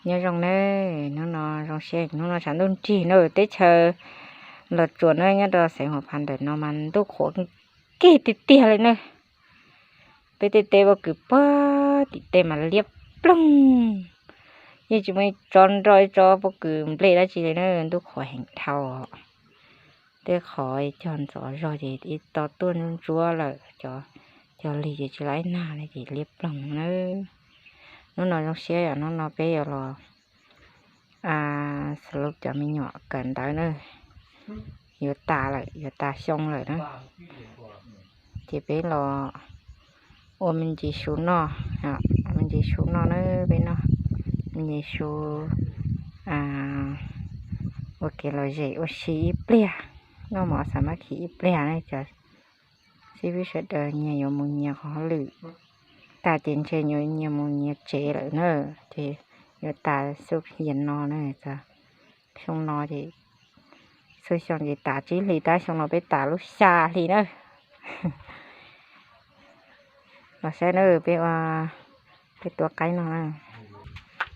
Nyob zoo nawb, hnub no zoo siab, hnub no tshav ntuj nrig na, teb chaws Los Tsuas na, nyob rau xeev Huas Phas ntawm no mas ntuj qhuav kiag tiag tiag li na. Peb tej teb pob kws puag tim tej mas liab ploog, yeej tsis muaj ib tsob nroj ib tsob pob kws nplej dab tsi li na, ntuj qhuav heev dhau. Tej qhov cog ntxov zog ces ib to tuaj ntsuab ntsuab lawm, cov, cog lig ces tsis laj ib nag li ces liab ploog na. Hnub no zoo siab yom, hnub no peb yuav los xav lub cov me nyuam kawm ntawv na, yuav tas lawm, yuav tas xyoo lawm na. Ces peb los ua me ntsis su noj, me ntsis su noj na, peb noj me ntsis su ua kev lom zem ua si ib pliag, noj mov xav mab khiv ib pliag na. Cov xib fwb sawv daws nyias yuav mus nyias qhov hauj lwm tas ces ntshe yuav nyias mus nyias tsev lawm na. Ces yuav tas xub hias no na, xyoo no ces, xub xyoo ces tas tsib hlis, tab xyoo no peb tas lub xya hli na. Los saib na, peb ua, peb tua qaib no na.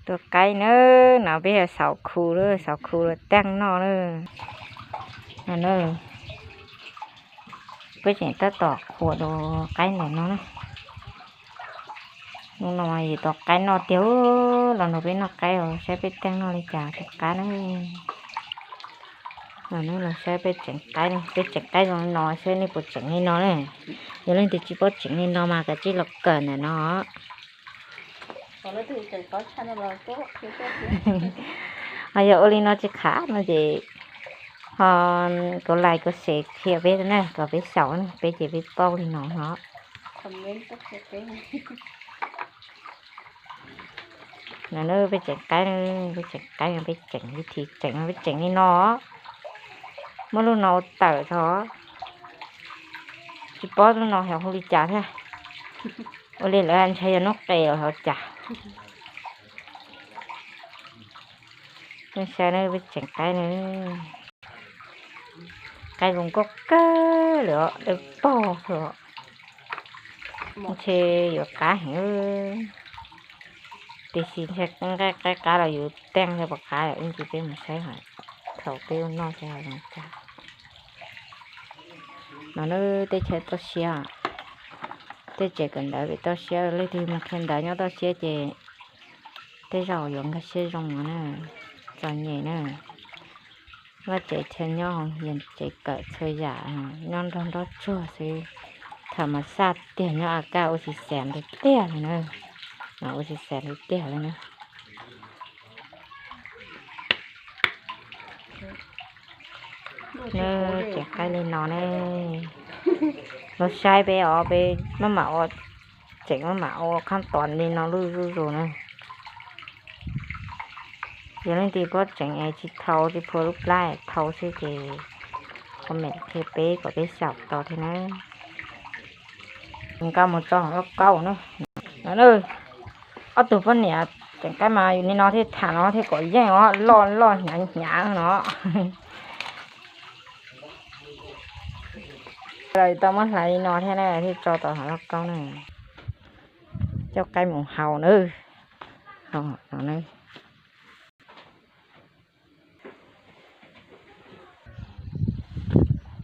Tua qaib na, no peb yog xauv khu, xauv khu los teej noj na. No na, peb tseem tab tom qhuas dua qaib ntawm no na. Hnub no yus tua qaib noj tiag, los nrog peb noj qaib os, saib peb teej noj li cas thiaj qab na. Los saib peb tseem qaib, peb tseem qaib zoo li no, saib nej puas tseem li no na. Yog leej twg tsis paub tseem li no mas kav tsij los kawm ntawm no. Ho yog ua li no tsis qab no ces ho kuv like kuv share qhia peb na, kom peb xyaum na, peb ces peb paub li no no. No na, peb tseem qaib, peb tseem qaib, peb tseem li thi tseem, peb tseem li no. Muab lub no ua tawm tso, tsis paub lub no yog hu li cas thiab. Ua li lawv ntshai yog nub qes los cas. Nej saib na, peb tseem qaib na. Qaib zoo nkauj kawg li os, dawb paug os. Ntshe yuav qab heev, tiam sis ntshe nqaij qaib qab los yus teej ntshe puas qab, ib ntsis peb mus saib thaum peb ua noj seb zoo cas. No na, teb chaws toj siab, tej tsev kawm ntawv pem toj siab, leej twg mus qhia ntawv nyob toj siab ces tej zaum yuav nkag siab zoo no na, txom nyem na. Vaj tsev chaw nyob hauv hias tsev kawm txhua yam nyob nrog nraub tsuag xwb, tham mas xaj tiag, nyob a kaj ua tsis xav li tiag li na, ua tsis xav li tiag li na. Tseem qaib li no ne, los saib peb os, peb maj mam ua, tseem maj mam ua qhab tos li no lub zuj zus na. Yog leej twg paub tseem es tsis thau, tsis phua lub plab thau xwb ces comment qhia peb kom peb xyaum tau thiab na. Nkaj mus tso hauv lauj kaub na. No na, ob tug poj niam tseem qaib mas yus li no thiaj tham no thiaj kom yeej os, loj loj hnyav hnyav no. Lawv tau muab hlais li no thiab na, thiaj tso tau hauv lauj kaub na. Coj qaib mus hau na.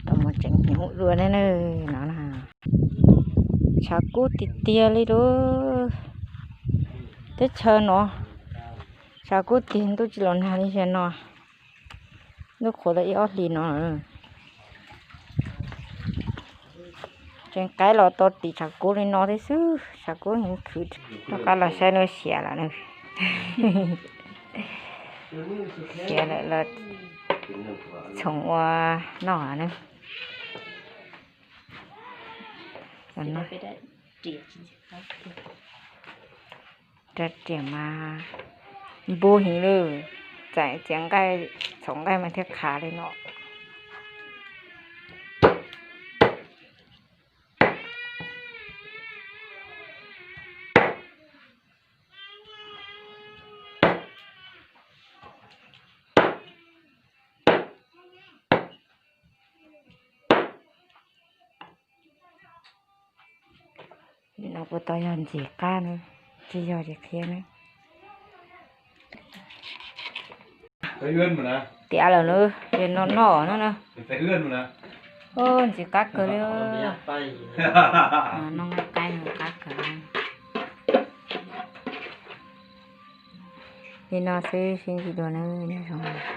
Tau mus tseem hnyuv dua ne no. Tshav kub tiag tiag li lub teb chaws no, tshav kub tiag, ntuj tsis los nag li zaum no, ntuj qhuav tau ib ob hlis no. Tseem qaib los tau tim tshav kub li no thiab xwb, tshav kub heev khwv. Rov qab los saib lub siav lawm na. Siav lawm los txhoov ua noj na. Rab riam mas npug heev lawm, txaim txiav nqaij, txhoov nqaij mas thiaj qhav li no. Nim no puas tau yog ntxim qab na, tsis yog ces qhia na. Tiav lawm na, ces no noj no na. Ntxiv qab kawg li. Noj nqaij qaib no qab kawg. Li no xwb sib ntsib dua nawb nyob zoo.